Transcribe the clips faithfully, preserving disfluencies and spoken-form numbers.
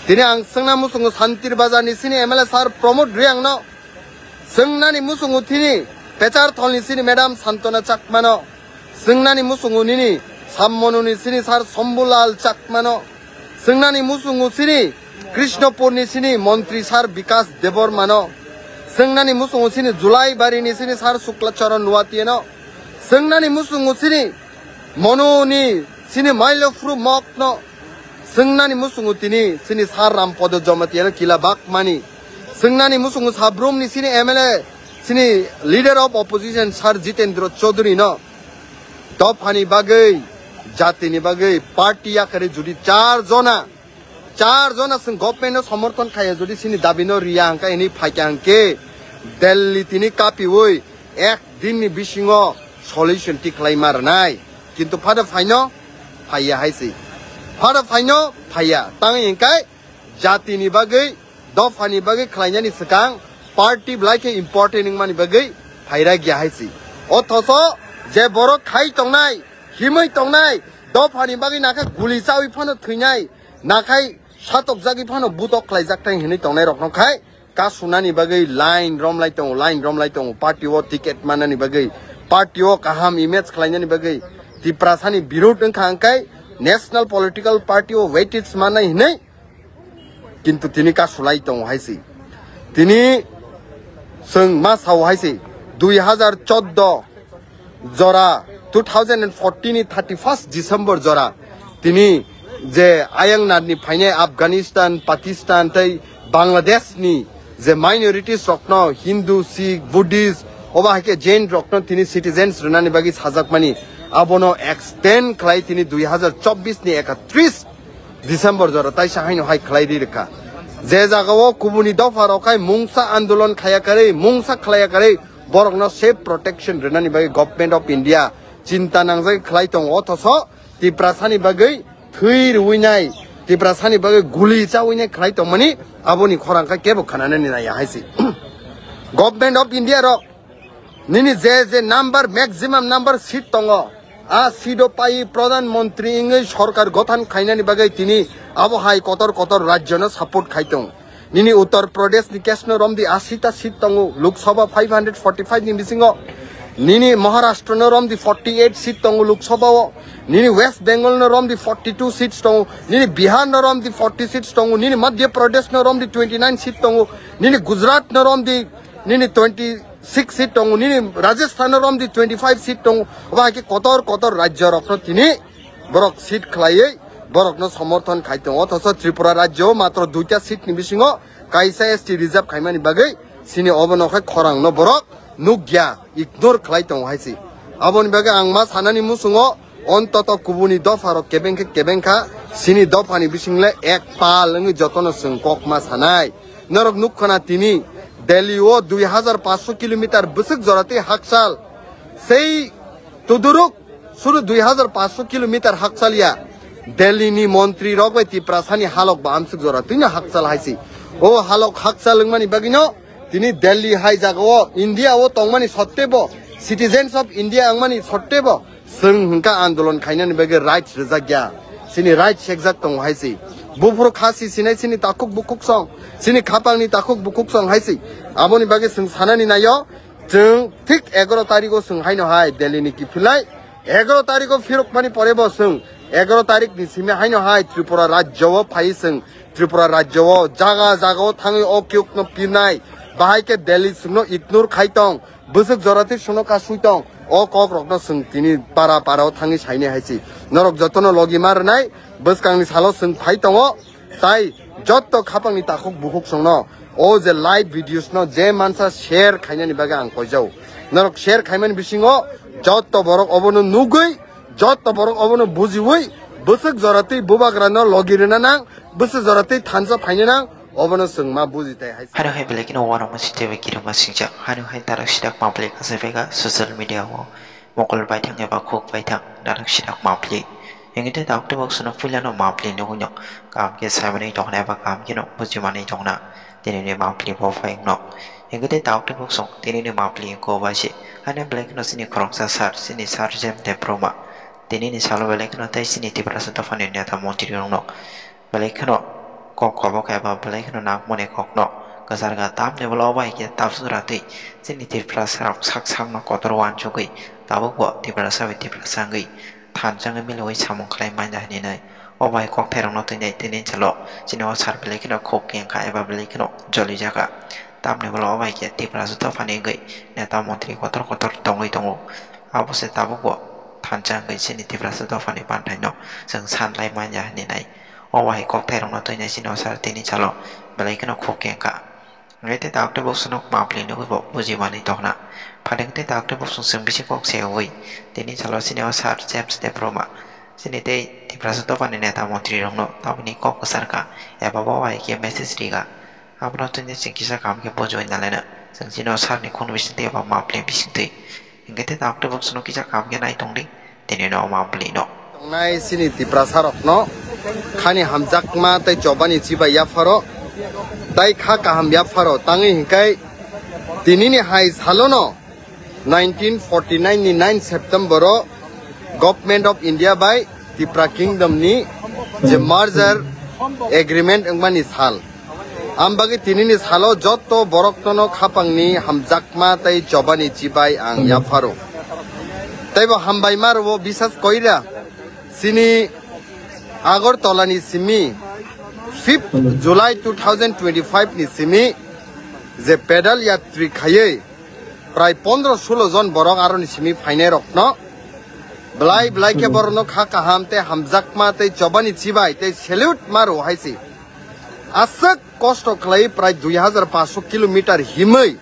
Tini ang swngna muchungo Santir Bazar ni sini M L A sir Pramod Reang no. Swngnani muchungo tini Pecharthal ni sini Madam Santona Chakma no. Swngnani muchungo nini Sammono ni sini sir Shambhulal Chakma no. Swngnani muchungo sini Krishnapur ni sini Montri sir Bikas Debbarma no. Swngnani muchungo sini Julaibari ni sini sir Shukla Charan Nuatia no. Swngnani muchungo sini Mono ni sini Mailaphru Mok no. Swngnani muchungo tini sini sir Rampodo Jamatia no kila bakmani. Swngnani muchungo Sabrum ni sini M L A, sini Leader of Opposition sir Jitendra Chaudhary no. Dophani bagwi, jatini bagwi, party yakarwi jodi char jona, char jona chwng government no somorthon khaiya jodi sini dabi no riya hwnkhe, hwnwi phaikha hwnkhe, Delhi tini kapiwi ek din ni bisingo solution tikhlai ma rwnai. Kintu phada phaino phaiya hai se. Phada phaino phaiya. Tang hwnkhe jatini bagwi, dophani bagwi khlainani swkang party belai khe important wngmani bagwi phaira gya hai se. Othoso je borok khai tongnai, himwi tongnai, dophani bagwi nakha guli chawi phano thwinai, nakhai satokjagwi phano butok khlaijak thai hinwi tongnai rokno khai kasunani bagwi line romlai tongo, line romlai tongo, party o ticket manani bagwi, party o kaham image khlainani bagwi, Tiprasani birud wngkha hwnkhe national political party o weightage manai hinwi, kintu tini kasulai tongo hai se. Tini chwng ma sao hai se, dui hazar chordo jora, two thousand and fourteen ni thirty first December jora, tini je ayang narni phainai Afghanistan, Pakistan tei Bangladesh ni je minorities rokno Hindu, Sikh, Buddhist, oba hai khe Jain rokno tini citizens rwnani bagwi sajakmani, abono extend khlai tini dui hazar chobbish ni ekatris December jora taisa haino hai khlai ri rwkha. Je jagao kubuni dopha rok hai mungsa andolon khaya karwi, mungsa khlaya karwi, borokno safe protection rwnani bagwi Government of India chinta nangjak khlai tongo. Othoso Tiprasani bagwi thwi rwinai, Tiprasani bagwi guli chawinai khlai tongmani aboni khorang kha kebo khananani naiya hai se. Government of India rok nini je je number, maximum number seat tongo, a seat o pai Pradhan Mantri wngwi sorkar gothan khainani bagwi tini abo hai kotor kotor rajyo no support khai tong. Nini Uttar Pradesh ni case no romdi ashi ta seat tongo Lok Sabha five hundred forty five ni bisingo. Nini Maharashtra no romdi forty eight seat tongo Lok Sabha o. Nini West Bengal no romdi forty two seats tongo. Nini Bihar no romdi forty seats tongo. Nini Madhya Pradesh no romdi twenty nine seat tongo. Nini Gujarat no romdi nini twenty six seat tongo, nini Rajasthan no romdi twenty five seat tongo, obo hai khe kotor kotor rajyo rokno tini borok seat khlaiwi borokno somorthon khai tongo. Othoso Tripura rajyo o matro duita seat ni bisingo kaisa S T reserve khaimani bagwi sini obono khe khorang no borok nukya, ignore khlai tongo hai se. Aboni bagwi ang ma sanani muchungo ontoto kubuni dopha rok kebeng khe kebeng kha, sini dopha ni bising le ek pal wngwi jotono chwng kok ma sanai. Norok nukkhana tini Delhi o dui hazar paanch sho kilometer bwswk jora twi hakchal. Sei tuduruk suru dui hazar paanch sho kilometer hakchal ya. Delhi ni montri rok bai Tiprasani halok ba amswk jora twino hakchal hai se. O halok hakchal wngmani bagwino tini Delhi hai jaga o India o tongmani sottebo, citizens of India wngmani sottebo, Chwng hwnkha andolon khainani bagwi rights rwjak ya. Chini rights sekjak tongo hai se. Buphuru khasi sinai chini takhuk bukhuk song, chini khapangni takhuk bukhuk song hai se. Aboni bagwi chwng sanani naio, chwng thik egaro tarikgo chwng haino hai Delhi ni kiphilnai. Egaro tarikgo phirokmani pore bo chwng egaro tarikni simi haino hai Tripura rajyo o phai chwng Tripura rajyo o jaga jaga o thangwi o kyukno pirnai. Bahai khe Delhi chwngno ignore khai tong. Bwswk jora twi chwngno kasui tong, o kok rokno chwng tini para para o thangwi sainai hai se. Norok jotono logi ma rwnai, bwskangni salo chwng phai tongo, tai jotto khapangni takhuk bukhuk chwngno o je live videos no je mansa share khainani bagwi ang koijao. Norok share khaimani bisingo jotto borok obono nugwi, jotto borok obono bujiwi, bwswk jora twi bubagrano logi rwna nang, bwswk jora twi thansa phaina nang, obono chwng ma buji tai hai. Hano hai belai kheno uanama sitebe kirima singjak. Hano hai tarak sidak ma belai kasai phaikha social media o mokol baithang eba khuk baithang tarak sidak ma belai. Hingke tei tabuk tei bok sono puilano ma belai nugui nok. Kaham khe saimanwi tongna eba kaham kheno bujimanwi tongna. Tini ni ma belai bo phai nok. Hingke tei tabuk tei bok song tini ni ma belai ko bai se. Hano belai kheno chini khoroksa sir, chini sir Jem Debbarma. Tini ni salo belai kheno tei chini Tiprasa dophani neta montri rok nok. Belai kheno Kok kobok eba belai kheno nangmani kokno kwcharkha, tamni ulo obo hai khe tabuk jora twi chini Tiprasa rok sak sakno kotor uansugwi tabukbo Tiprasa bai Tiprasa wngwi thansa wngwi miliwi samung khlai manya hinwi nai. Obo hai kokthairokno twinai tini salo chini o sar belai kheno khuk kengkha eba belai kheno jolijakha. Tamni ulo obo hai khe Tiprasa dophani wngwi neta montri kotor kotor tongwi tongo. Abo se tabukbo thansa wngwi chini Tiprasa dophani panthaino chwng san lai manya hinwi nai. Obo hai kokthairokno twinai chini o sar tini salo belai kheno khuk kengkha. Hingke tei tabuk tei bosongno mapli nugwi bo buji manwi tongna. Phalang tei tabuk tei bosong chwng bisi kok se wi. Tini salo chini o sar James Debbarma. Chini tei Tiprasa dophani neta montri rokno tabukni kok kwcharkha eba bo hai khe message rikha. Abono tini chwng kisa kaham khe bujiwi nalaina. Chwng chini o sarni khun bisingtwi eba mapli bisingtwi. Hingke tei tabuk tei bosongno kisa kaham khe nai tongdi. Tini no mapli no. Tongnai chini Tiprasa rokno khani hamjakma tei chobani chibai yapharo, tai kha kaham yapharo tangwi hinkai tinini hai salono nineteen forty nine ni nine September o Government of India bai Tipra Kingdom ni je merger agreement wngmani sal. Ambagwi tinini salo jotto borokno khapangni hamjakma tei chobani chibai ang yapharo. Teibo hambai maro bisas koira chini Agartala ni simi fifth July two thousand twenty-five ni simi je pedal yatri khaywi prai pondro sulo jon borok aroni simi phainai rokno belai belai khe borokno kha kaham tei hamjakma tei chobani chibai tei salute maro hai se. Aswk kosto khlai prai dui hajar paanch sho kilometer himwi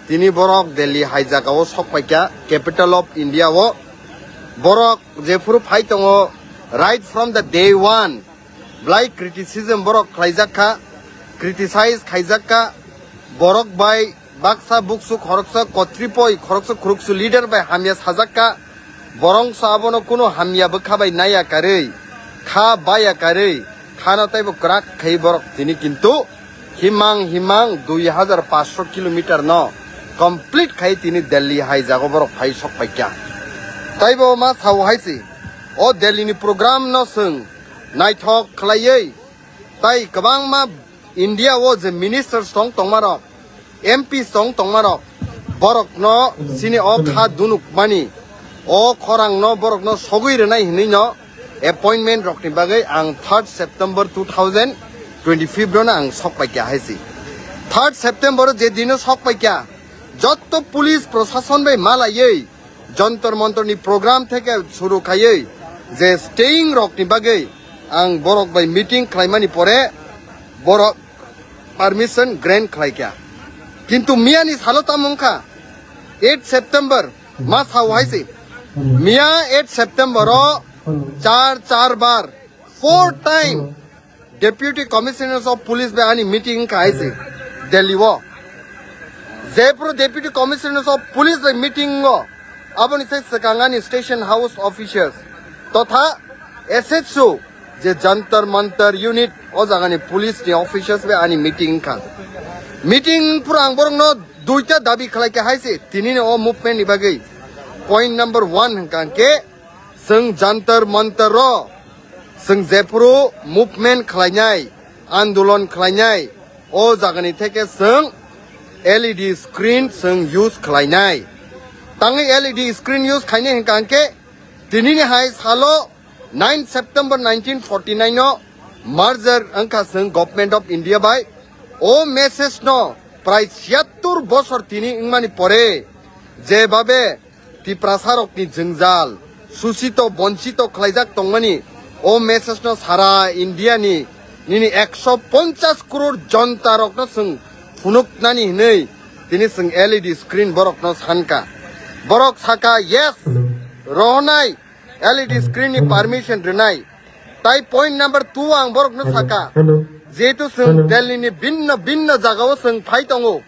tini borok Delhi hai jagao sok paikha, capital of India o. Borok jephuru phai tongo, right from the day one, belai criticism borok khlaijak kha, criticize khaijak kha, borok bai baksa buksu khoroksa kotripoi khoroksa khuruksu leader bai hamya sajak kha, borok sa abono kuno hamya bwkha bai naiya karwi, kha baya karwi, khano teibo kwrak khai borok tini kintu himang himang dui hajar paanch sho kilometer no complete khai tini Delhi hai jago borok phai sok paikha. Taibo ma sao hai se, o Delhi ni program no chwng naithok khlaiwi tai kwbangma India o je ministers tong tongmarok, M Ps tong tongmarok, borokno chini o kha dunukmani, o khorangno borokno sogwi rwnai hinwi no appointment rokni bagwi ang third September two thousand twenty-five rono ang sok paikha hai se. Third September je dino sok paikha, jotto police prosason bai malaiwi Jantar Mantar ni program theke suru khaiwi je staying rok ni bagwi ang borok bai meeting khlaimani pore borok permission grant khlaikha. Kintu miya ni salo tamo wngkha eight September ma sao hai se. Miya eight September o char char bar four time Deputy Commissioner of Police bai ani meeting wngkha hai se Delhi o. Jepro Deputy Commissioner of Police bai meeting o, aboni sai swkang ani station house officials totha S H O je Jantar Mantar unit o jagani police ni officials bai ani meeting wngkha. Meeting pura ang borokno duita dabi khlaikha hai se tinini o movement ni bagwi. Point number one hwnkha hwnkhe chwng Jantar Mantar o chwng jephuru movement khlainai, andolon khlainai, o jagani theke chwng L E D screen chwng use khlainai. Tangwi L E D screen use khainai hwnkha hwnkhe tinini hai salo nine September nineteen forty nine o merger wngkha chwng Government of India bai. O message no prai chiyattor bosor tini wngmani pore jebabe Tiprasarokni jwngjal, susito bonchito khlaijak tongmani, o message no sara India ni nini ekso ponchas crore jonta rokno chwng phunuknani hinwi tini chwng L E D screen borokno sankha. Borok sakha, "Yes, rohonai, L E D screen ni permission rwnai." Tai point number two ang borokno sakha, jehetu chwng Delhi ni binno binno jagao chwng phai tongo,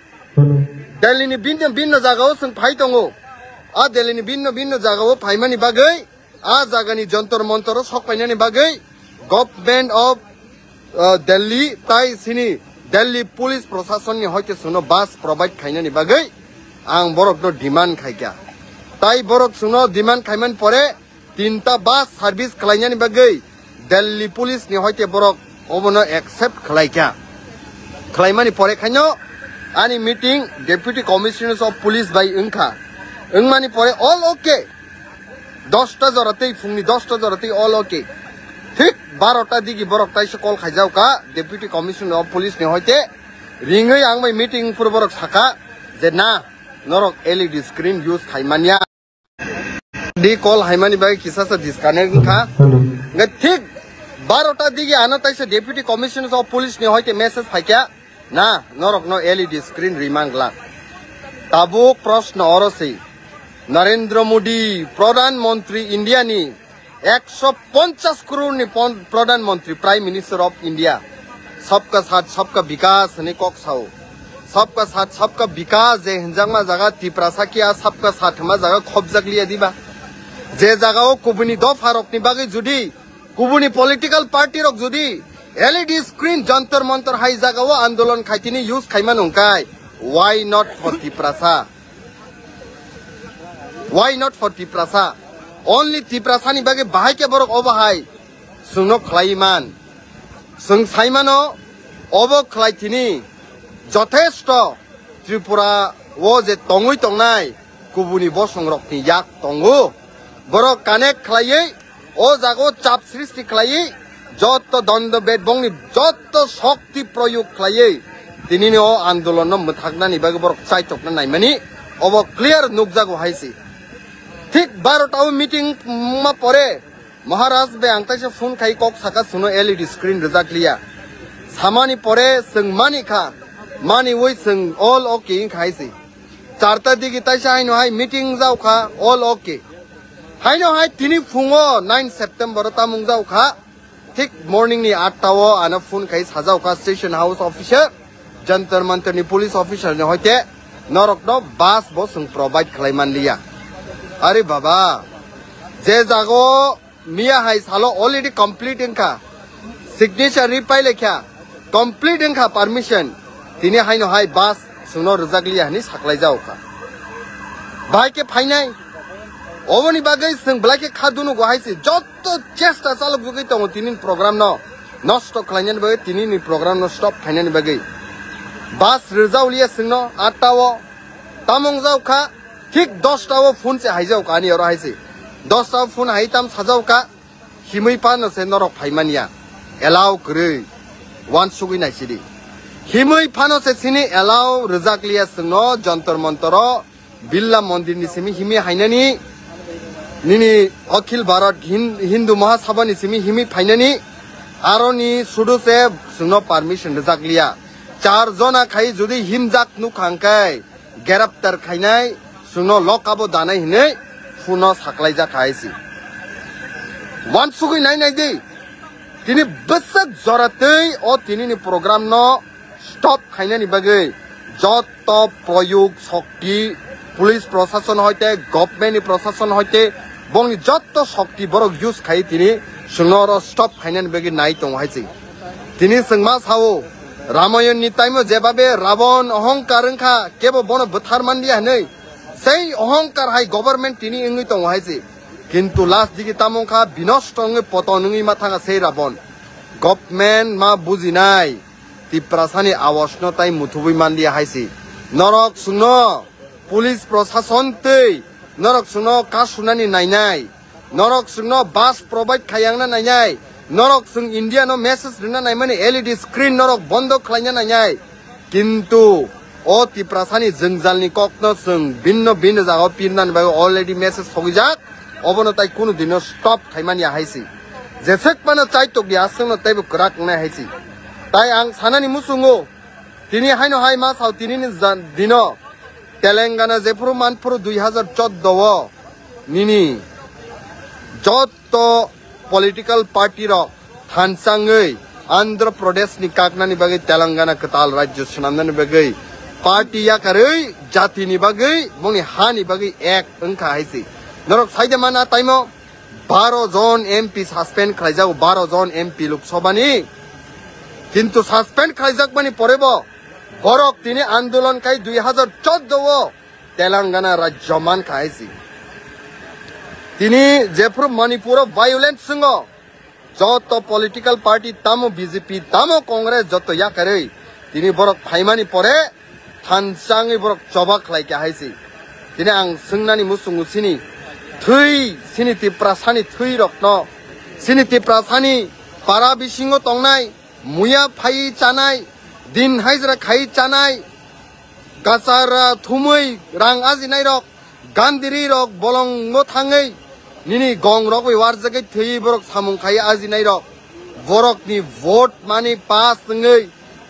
Delhi ni binno binno jagao chwng phai tongo. A Delhi ni binno binno jagao phaimani bagwi, a jagani Jantar Mantar o sok painani bagwi Government of, uh, Delhi tai sini Delhi Police Proshashan ni hoite chwngno bus provide khainani bagwi ang borokno demand khaikha. Tai borok chwngno demand khaimani pore tinta bus service khlainani bagwi Delhi Police ni hoite borok obono accept khlaikha. Khlaimani pore khaino ani meeting Deputy Commissioner of Police bai wngkha. Wngmani pore all okay. Dosta jora tei phungni dosta jora tei all okay. Thik barota digi borok taisa call khaijaukha Deputy Commissioner of Police ni hoite. Ringwi ang bai meeting phuru borok sakha je na norok L E D screen use khaimanya. Di call haimani bagwi kisasa disconnect wngkha. Hwnkhe thik barota digi ano taisa Deputy Commissioner of Police ni hoite message phaikha, na norokno L E D screen rimang glak. Tabuk proshno oro se, Narendra Modi, Pradhan Mantri India ni ekso ponchas crore ni pon-, Pradhan Mantri, Prime Minister of India, Sabka Saath Sabka Vikas hwnwi kok sao. Sabka Saath Sabka Vikas je hinjakma jaga Tiprasa kiya Sabka Saath hwnma jaga khobjak liya diba? Je jagao kubuni dopha rokni bagwi judi, kubuni political party rok judi L E D screen Jantar Mantar hai jagao andolon khaitini use khaima nungkai, why not for Tiprasa? Why not for Tiprasa? Only Tiprasa ni bagwi bahai khe borok obo hai chwngno khlai man. Chwng sai mano obo khlai tini jothesto Tripura o je tongwi tongnai kubuni bosong rokni yak tongo. Borok connect khlaiwi o jago chap srishti khlaiwi, joto dondo bedbongni joto shokti proyog khlaiwi, tinini o andolonno mwthaknani bagwi borok chaitokna naimani obo clear nukjago hai se. Thik barota o meeting wngma pore Maharaj bai ang taisa phone khai kok saka suno L E D screen rijak liya. Samani pore chwng mani kha, mani wi chwng all okay wngkha hai se. Charta digi taisa haino hai meeting jaukha, all okay. Haino hai tini phungo nine September o tamung jaukha. Thik morning ni atta o ano phone khai sajaukha station house officer, Jantar Mantar ni police officer ni hoite norokno bus bo chwng provide khlai manliya. Are baba, je jago miya hai salo already complete wngkha, signature ri pailekha, complete wngkha permission, tini haino hai bus chwngno rwjak liya hwnwi saklai jaokha. Bahai khe phainai, oboni bagwi chwng belai khe kha dunugo hai se, joto chesta chalok jagwi tongo tini program no nosto khlainani bagwi, tini ni program no stop khainani bagwi. Bus rwjak liya chwngno atta o tamung jaokha, thik dosta o phone se hai jaokha ani oro hai se, dosta o phone hai tam sajaokha. Himwi phano se norok phaimanya, allow kwrwi, uansugwi naisidi. Himwi phano se sini allow rwjak liya chwngno Jantar Mantaro, Birla Mondir ni simi himwi hainani, nini Akhil Bharat Hin-, Hindu Mahasabha ni simi himwi phainani, aroni sudu se chwngno permission rwjak liya. Char jona khai jodi himjak nukha hwnkhe, geraptar khainai, chwngno lokabo danai hinwi phuno saklaijak hai se. Uansugwi nai nai di, tini bwswk jora twi o tini ni program no stop khainani bagwi joto proyog shokti, police prosason hoite, government ni prosason hoite, bongni joto shokti borok use khai tini chwngno oro stop khainani bagwi nai tongo hai se. Tini chwng ma sao, Ramayon ni time o jebabe Ravon ohongkar wngkha, kebo bono bwthar manliya hinwi. Sei ohongkar hai government tini wngwi tongo hai se. Kintu last digi tamo wngkha, binosto wngwi poton wngwi ma thanga sei Ravon. Government ma bujinai, Tiprasani awasno tai muthubwi manliya hai se. Norok chwngno police prosason twi norok chwngno kasunani nainai. Norok chwngno bus provide khayangna nainai, norok chwng India no message rwna naimani L E D screen norok bondo khlaina nainai, kintu o Tiprasani jwngjalni kokno chwng binno binno jagao pirnani bagwi already message sogijak, obono tai kunu dino stop khaimani ya hai se. Jeswk phano chaitok di aswkno teibo kwrak wngnai hai se. Tai ang sanani muchungo, tini haino hai ma sao tinini jan-, dino Telangana jephuru manphuru dui hazar chordo o nini jotto political party rok thansangwi Andhra Pradesh ni kaknani bagwi Telangana kwtal rajyo swnamnani bagwi party yakarwi jatini bagwi bongni hani bagwi ek wngkha hai se. Norok saide mana taimo baro jon M P suspend khlaijago, baro jon M P Lok Sabha ni. Kintu suspend khlaijakmani porebo borok tini andolon khai dui hazar chordo o Telangana rajyo mankha hai se. Tini jephuru Manipur o violence swngo, joto political party tamo B J P tamo Congress joto yakarwi tini borok phaimani pore thansangwi borok choba khlai kha hai se. Tini ang swngnani muchungo sini thwi, sini Tiprasani thwi rokno, sini Tiprasani para bisingo tongnai, muya phai chanai, din hajra khai chanai, kachara thumui rang ajinai rok, gandiri rok bolongo thangwi nini gong rok bai warjagwi thwi borok samung khai ajinai rok, borokni vote mani pass wngwi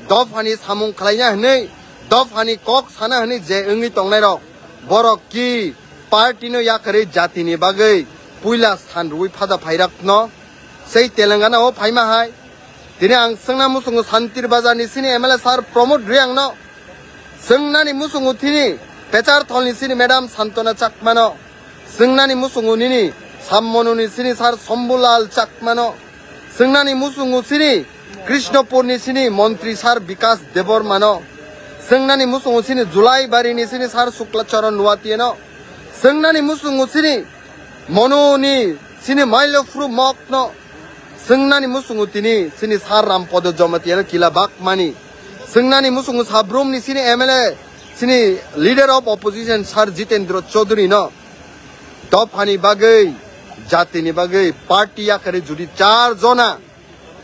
dophani samung khlaina hwnwi, dophani kok sana hwnwi je wngwi tongnai rok, borok ki party no yakarwi jatini bagwi puila san rwui phada phairakno sei Telangana o phaima hai. Tini ang swngna muchungo Santir Bazar ni sini M L A sir Pramod Reang no, swngnani muchungo tini Pecharthol ni sini Madam Santona Chakma no, swngnani muchungo nini Sammono ni sini sir Shambhulal Chakma no, swngnani muchungo sini Krishnapur ni sini Montri sir Bikas Debbarma no, swngnani muchungo sini Julaibari ni sini sir Shukla Charan Nuatia no, swngnani muchungo sini Mono ni sini Mailofru Mok no, swngnani muchungo tini sini sir Rampodo Jamatia no kila bakmani, swngnani muchungo Sabrum ni sini M L A, sini Leader of Opposition sir Jitendra Chaudhary no, dophani bagwi, jatini bagwi, party yakarwi judi char jona,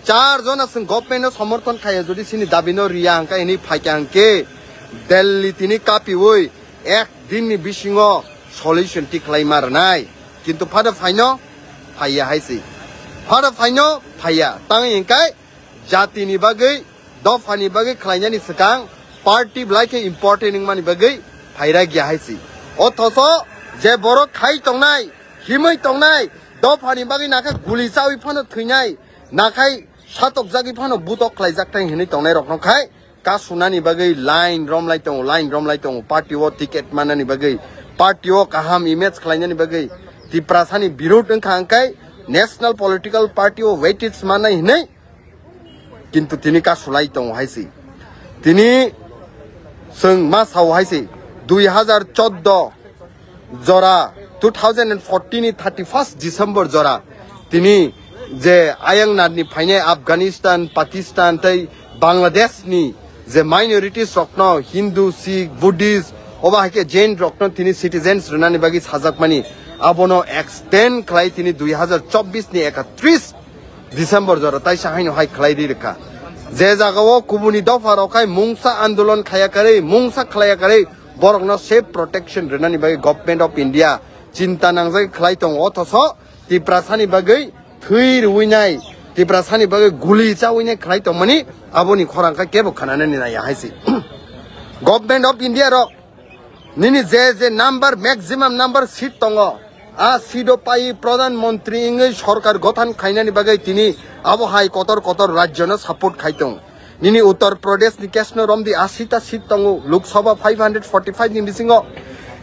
char jona chwng government no somorthon khaiya, judi sini dabi no riya hwnkhe, hwnwi phaikha hwnkhe, Delhi tini kapiui ek din ni bisingo solution tikhlai ma rwnai. Kintu phada phaino phaiya hai se. Phada phaino phaiya. Tangwi hwnkhe jatini bagwi, dophani bagwi khlainani swkang party belai khe important wngmani bagwi phaira gya hai se. Othoso je borok khai tongnai, himwi tongnai, dophani bagwi nakha guli chawi phano thwinai, nakhai satokjagwi phano butok khlaijak thai hinwi tongnai rokno khai kasunani bagwi line romlai tongo, line romlai tongo, party o ticket manani bagwi, party o kaham image khlainani bagwi, Tiprasani birud wngkha hwnkhe national political party o weightage mannai hinwi, kintu tini kasulai tongo hai se. Tini chwng ma sao hai se, dui hazar chordo jora, two thousand and fourteen ni thirty first December jora, tini je ayang nadni phainai Afghanistan, Pakistan tei Bangladesh ni je minorities rokno, Hindu, Sikh, Buddhist, oba hai khe Jain rokno tini citizens rwnani bagwi sajakmani, abono extend khlai tini dui hazar chobbish ni ekatris December jora taisa haino hai khlai ri rwkha. Je jagao kubuni dopha rok hai mungsa andolon khaya karwi, mungsa khlaya karwi, borokno safe protection rwnani bagwi Government of India chinta nangjak khlai tongo, othoso Tiprasani bagwi thwi rwui nai, Tiprasani bagwi guli chaui nai khlai tongmani aboni khorang khe kebo khananani naiya hai se. Government of India rok nini je je number, maximum number seat tongo, a seat o pai Pradhan Mantri wngwi sorkar gothan khainani bagwi tini abo hai kotor kotor rajyo no support khai tong. Nini Uttar Pradesh ni case no romdi ashi ta seat tongo Lok Sabha five hundred forty five ni bisingo.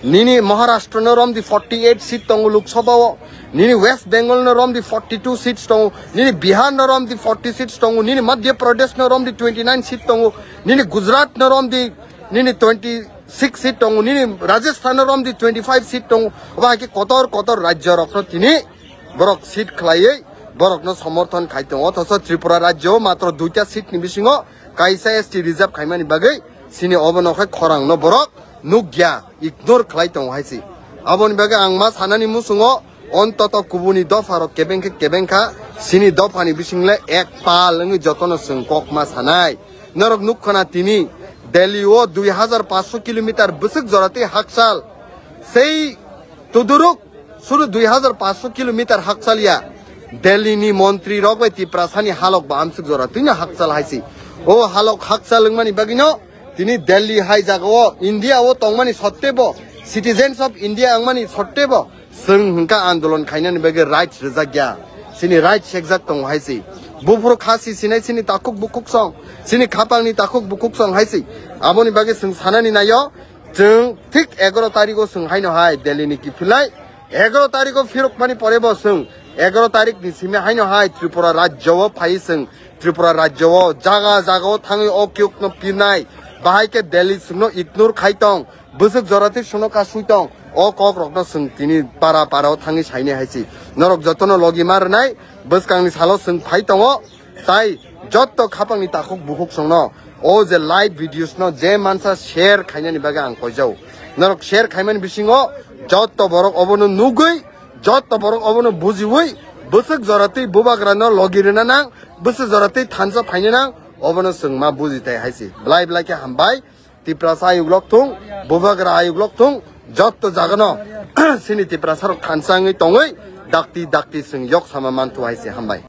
Nini Maharashtra no romdi forty eight seat tongo Lok Sabha o. Nini West Bengal no romdi forty two seats tongo. Nini Bihar no romdi forty seats tongo. Nini Madhya Pradesh no romdi twenty nine seat tongo. Nini Gujarat no romdi nini twenty six seat tongo, nini Rajasthan no romdi twenty five seat tongo. Obo hai khe kotor kotor rajyo rokno tini borok seat khlaiwi borokno somorthon khai tongo. Othoso Tripura rajyo o matro duita seat ni bisingo kaisa S T reserve khaimani bagwi sini obono khe khorang no borok nukya, ignore khlai tongo hai se. Aboni bagwi ang ma sanani muchungo, ontoto kubuni dopha rok kebeng khe kebeng kha, sini dophani bising le ek pal wngwi jotono chwng kok ma sanai. Norok nuk khna tini Delhi o dui hazar paanch sho kilometer bwswk jora tei hakchal, sei tuduruk suru dui hazar paanch sho kilometer hakchal ya. Delhi ni montri rok bai Tiprasani halok ba amswk jora twino hakchal hai se. O halok hakchal wngmani bagwi no tini Delhi hai jaga o India o tongmani sotte bo, citizens of India wngmani sotte bo, chwng hwnkha andolon khainani bagwi rights rwjak ya, chini rights sekjak tongo hai se. Buphuru khasi sinai chini takhuk bukhuk song, chini khapangni takhuk bukhuk song hai se. Aboni bagwi chwng sanani naio, chwng thik egaro tarikh o chwng haino hai Delhi ni kiphilnai, egaro tarikh o phirokmani pore bo chwng egaro tarikh ni simi haino hai Tripura rajyo o phai chwng Tripura rajyo o jaga jaga o thangwi o kiyok no pirnai, bahai khe Delhi chwngno ignore khai tong, bwswk jora twi chwngno kasui tong. O kok rokno chwng tini para para o thangwi saini hai si. Norok jotono logi ma rwnai, bwskangni salo chwng phai tongo, tai jotto khapangni takhuk bukhuk songno o je live videos no je mansa share khainani bagwi ang koijao. Norok share khaimani bisingo jotto borok obono nugwi, jotto borok obono bujiwi, bwswk jora twi bubagra no logi rwna nang, bwswk jora twi thansa phaina nang, obono chwng ma buji tai hai si. Belai belai khe hambai. Tiprasa ayuk lok thung, bubagra ayuk lok thung, jotto jagano sini Tiprasa rok thansa wngwi tongwi dakti dakti chwng yok sama manthu hai se hambai.